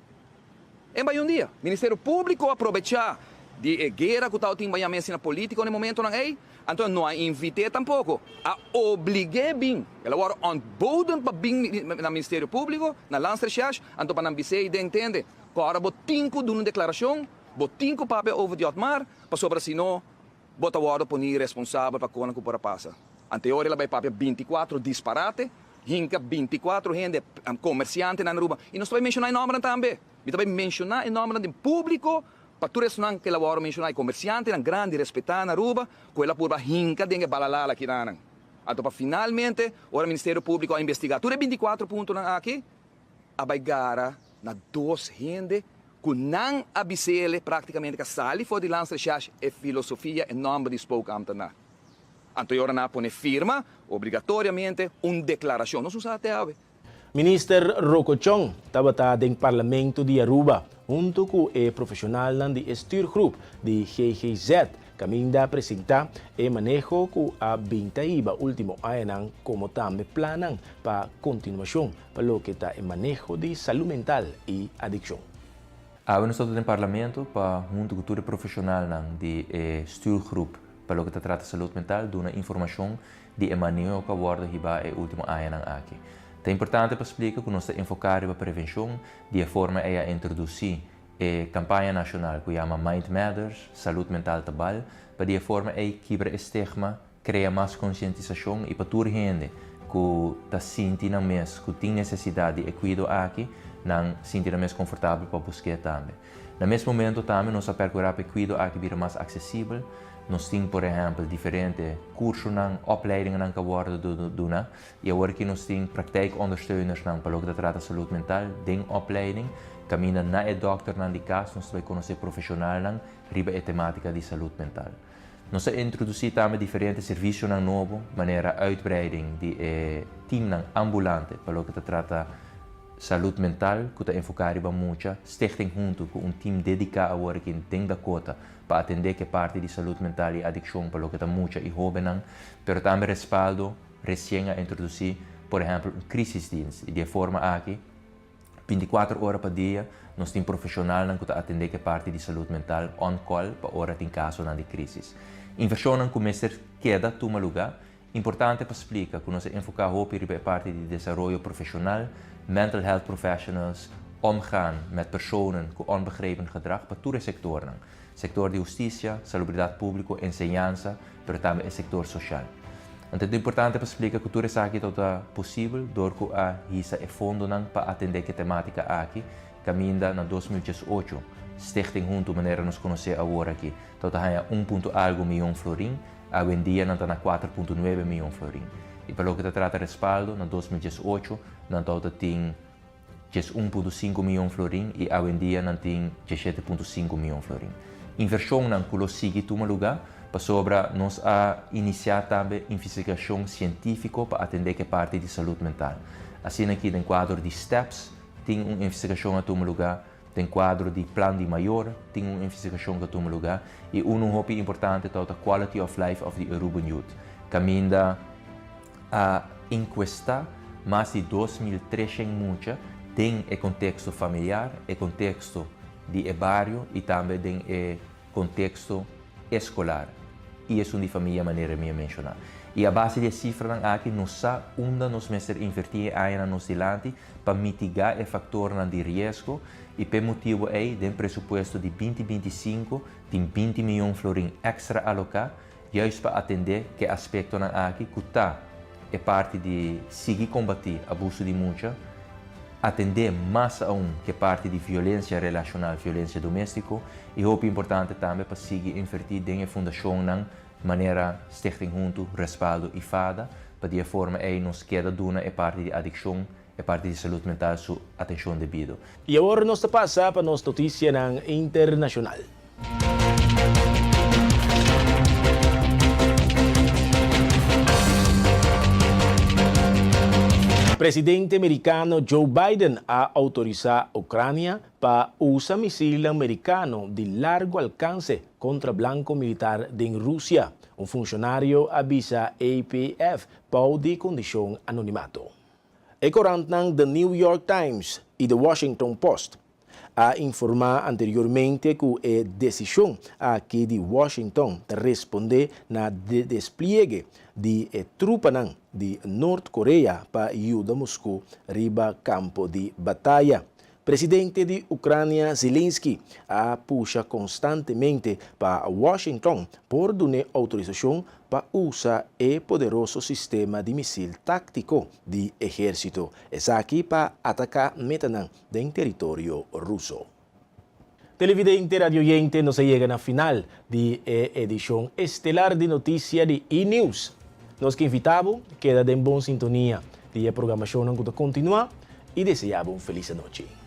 S2: En bai un dia, Ministerio Públiko a probechá di e guera ku tabatin bai yam'é asina polítiko na e momentonan ei, anto no a invit'é tampoko, a oblig'é bin. El a wòrdu ontboden pa bin na Ministerio Públiko, na Landsrecherche, anto pa nan bis'é i den tende ku ora bo tin ku duna un deklarashon, bo tin ku papia over di Otmar, pasobra si no, bo ta wòrdu poní responsabel pa konan ku por a pasa. Anteor el a bai papia bintikuatro disparate, hinka bintikuatro hende, komersiantenan na Aruba, i nos ta bai menshoná e nòmbernan tambe. Mi ta bai menshoná e nòmbernan den públiko pa tur esnan ku el a wòrdu menshoná, e komersiantenan grandi respetá na Aruba, ku el a purba hinka den e balalala akinanan. Anto pa finalmente, ora Ministerio Públiko a investigá tur e bintikuatro puntonan aki, a bai gara na dos hende ku nan a bis'ele práktikamente ku a sali for di Landsrecherche e filosofia, e nòmber di spookambtenaar. Anto e ora nan a pone firma, obligatoriamente, un deklarashon. Nos no sa te awe.
S1: Minister Rocco Chong tabata den Parlamento di Aruba hunto cu e profesionalnan di e stuurgroep di ggz caminda a presenta e maneho cu a bin ta hiba ultimo añanan como tambe plannan pa continuacion pa loke ta e maneho di salud mental y adiccion.
S3: Awe nos ta den Parlamento pa hunto cu tur e profesionalnan di e stuurgroep pa loke ta trata salud mental duna informacion di e maneho ku a wòrdu hibá e último añanan aki. Ta importante pa splika ku nos ta enfoká riba prevenshon, di e forma ei a introdusí e kampaña nashonal ku yama Mind Matters, Salud Mental ta Bal, pa di e forma ei kibra e stigma, krea mas konsientisashon i pa tur hende ku ta sinti nan mes ku tin nesesidat di e kuido aki, nan sinti nan mes konfortabel pa busk'é tambe. Na mes momento tambe nos a perkurá pa e kuido aki bira mas aksesibel. Nos tin por ehèmpel diferente kursonan, opleidingennan ku a wòrdu duna i awor aki nos tin praktijkondersteunersnan pa loke ta trata salud mental den opleiding kaminda na e dòkternan di kas nos ta bai konosé profeshonalnan riba e temátika di salud mental. Nos a introdusí tambe diferente servisionan nobo manera uitbreiding di e timnan ambulante pa loke ta trata Salud mental ku ta enfoká riba mucha, Stichting huntu ku un tim dediká awor aki den Dakota pa atendé ku e parti di salud mental i adikshon pa loke ta mucha i hóbennan, pero tambe Respaldo resien a introdusí por ehèmpel un crisisdienst i di e forma aki bintikuater ora pa dia nos tin profeshonalnan ku ta atendé ku e parti di salud mental on call pa ora tin kasonan di krisis. Invershonnan ku mester keda tuma lugá Importante pa splika ku nos a enfoká hopi riba e parti di desaroyo profeshonal, mental health professionals, omgaan met personen ku onbegrepen gedrag pa tur e sektornan, sektor di hustisia, salubridat públiko, enseñansa, pero tambe e sektor soshal. Anto ta importante pa splika ku tur esaki tabata posibel dor ku a hisa e fondonan pa atendé ku e temátika aki, kaminda na 2018 Stichting Huntu manera nos konosé awor aki tabata haña un punto algu mion florin, Awendia nan ta na kuater punto nuebe miyon florin. I pa loke ta trata respaldo, na 2018 nan tabata tin 11.5 miyon florin i awendia nan tin 17.5 miyon florin. Invershonnan ku lo sigui tuma lugá pasobra nos a inisiá tambe investigashon sientífiko pa atendé ku e parti di salud mental. Asina aki den kuadro di steps tin un investigashon a tuma lugá. Den kuadro di Plan di Mayor tin un investigashon ku a tuma lugá i unu hopi importante ta ota Quality of Life of the Aruban Youth, kaminda a enkuestá mas di 2300 mucha den e konteksto familiar, e konteksto di e bario i tambe den e konteksto eskolar i esun di famia manera mi a menshoná. I a base di e sifranan aki nos sa unda nos mester invertí e añanan nos dilanti pa mitigá e faktornan di riesgo i p'e motibu ei den presupuesto di binti 25 tin 20 mion florin èkstra aloká juist pa atendé k'e aspektonan aki ku ta e parti di sigui kombatí abuso di mucha, atendé mas aun k'e parti di violensia relashonal, violensia doméstiko i hopi importante tambe pa sigui invertí den e fundashonnan manera Stichting Huntu, Respaldo i fada, pa di e forma ei nos keda duna e parti di adikshon, e parti di salud mental su atenshon debido.
S1: I awor nos ta pasa pa nos notisianan internashonal. Presidente merikano Joe Biden a outorisá Ukrania pa usa misilnan merikano di largo alkanse kontra blanko militar den Rusia, un funshonario a bisa APF bou di kondishon anonimato. E korantnan The New York Times i The Washington Post. A informá anteriormente ku e desishon aki di Washington ta respondé na despliegue di e trupanan di Nort Korea pa yuda Mosku riba kampo di bataya. Presidente di Ukrania Zelensky a pusha konstantemente pa Washington por dun'é outorisashon pa usa e poderoso sistema di misil táktiko di ehérsito, esaki pa ataká metanan den teritorio ruso. Televidente, radioyente, nos a yega na final di e edishon estelar di notisia di E-News. Nos ke invitá bo keda den bon sintonia di e programashonnan ku ta kontinuá i deseá bo un felis anochi.